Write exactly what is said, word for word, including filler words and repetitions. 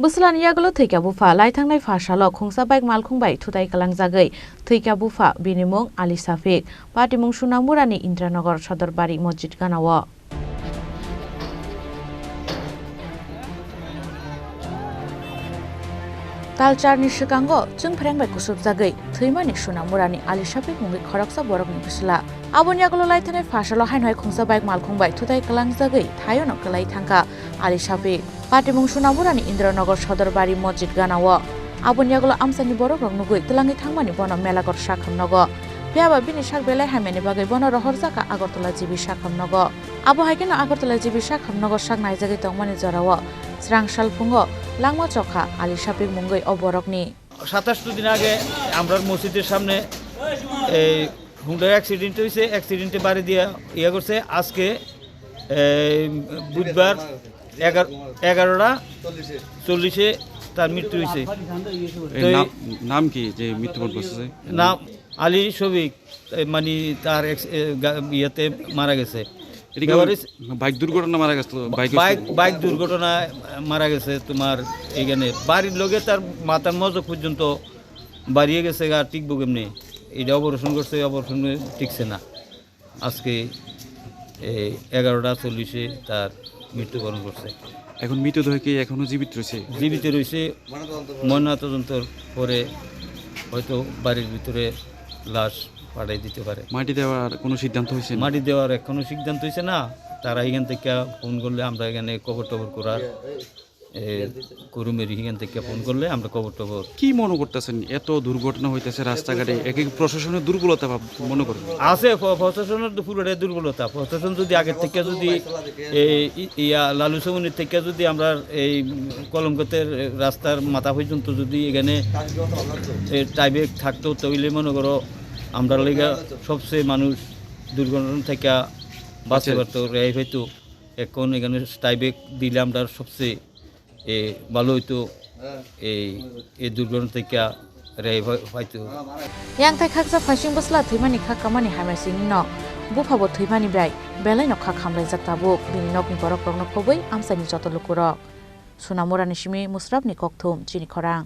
Bwslani yagulo thwikha bupha, laithangnai pha salo khungsa bike malkhung bai thutai kwlangjagwi thwikha bupha, bini mung Ali Safik, patimung Sunamurani Indranagar Sodor Bari Mosjid ganao. Talcharni swkango chwngphreng bai kusubjagwi thwimani Sunamurani Ali Safik mungwi khoroksa borokni bwsla. Aboni yagulo laithanai pha salo haino hai khungsa bike malkhung bai thutai kwlangjagwi thaiono kwlai thangkha Ali Safik. Patimung Sunamurani Indranagar Sodor Bari Mosjid ganao. Aboni yagulo amchaini borokrok nugwi twlangwi thangmani bono Melagar sakham nogo. Phiyaba bini sak belai hamyani bagwi bono rohorjakha Agartala G B sakham nogo. Abo hai kheno Agartala G B sakham nogo sak naijagwi tongmani jorao srang salphungo langma chokha Ali Safik mungwi o borokni. সাতাশ দিন আগে আমরার মসজিদের সামনে এই Honda accident হয়েছে, অ্যাক্সিডেন্টে বাড়ি দিয়ে ইয়ে করছে। আজকে এই বুধবার এগারো, এগারোটা চল্লিশে তার মৃত্যু হয়েছে। এই তো এই নাম, নাম কি যে মৃত্যুবরণ করছে? নাম আলী শফিক, এ, মানে তার এক্স-, এ, গা-, ইয়েতে মারা গেছে। এটা কি ব্যবহারে বাইক দুর্ঘটনা মারা গেছিল? বাইক বাইক, বাইক দুর্ঘটনায় মারা গেছে তোমার এইখানে। বাড়ির লগে তার মাথার মজক পর্যন্ত বাড়িয়ে গেছে, আর টিকবো কেমনে? এটা অপারেশন করছে, অপারেশন টিকছে না। আজকে এই এগারোটা চল্লিশে তার মৃত্যুবরণ করছে। এখন মৃতদেহ কি এখনো জীবিত রয়েছে? জীবিত রয়েছে। ময়নাতদন্তর পরে হয়তো বাড়ির ভিতরে লাশ পাঠাই দিতে পারে। মাটি দেওয়ার কোনো সিদ্ধান্ত হয়েছে না? মাটি দেওয়ার এখনো সিদ্ধান্ত হয়েছে না। তারা এখান থেকে ফোন করলে আমরা এখানে কবর টবর করার, এ, কুরুমের এখান থেকে ফোন করলে আমরা কবর টবর। কি মনে করতেছেন, এত দুর্ঘটনা হইতেছে রাস্তাঘাটে, একে প্রশাসনের দুর্বলতা ভাব মনে করেন? আছে, প্র-, প্রশাসনের তো পুরোটাই দুর্বলতা। প্রশাসন যদি আগের থেকে যদি এই ই-, ইয়া লালু সমনির থেকে যদি আমরা এই কলমকাতের রাস্তার মাথা পর্যন্ত যদি এখানে এই টাইব্রেক থাকতো, তাহলে মনে করো আমরা লেগে সবচেয়ে মানুষ দুর্ঘটনা থেকে বাঁচতে পারতো, রেহাই পাইতো। এখন এখানে টাইব্রেক দিলে আমরা সবচেয়ে এ, ভালো হইতো, এই, এই দুর্ঘটনা থেকে রেহাই পাই-, পাইতো। Yang tai khaksa phaising bwsla thwimani kha kamani hamya sini no. Bupha bo thwimani bai, belai no kha khamlaijak tabuk. Bini nokni borok rokno khobwi amchaini joto lukurok. Sunamurani simi Musrapni kokthum, chini khorang.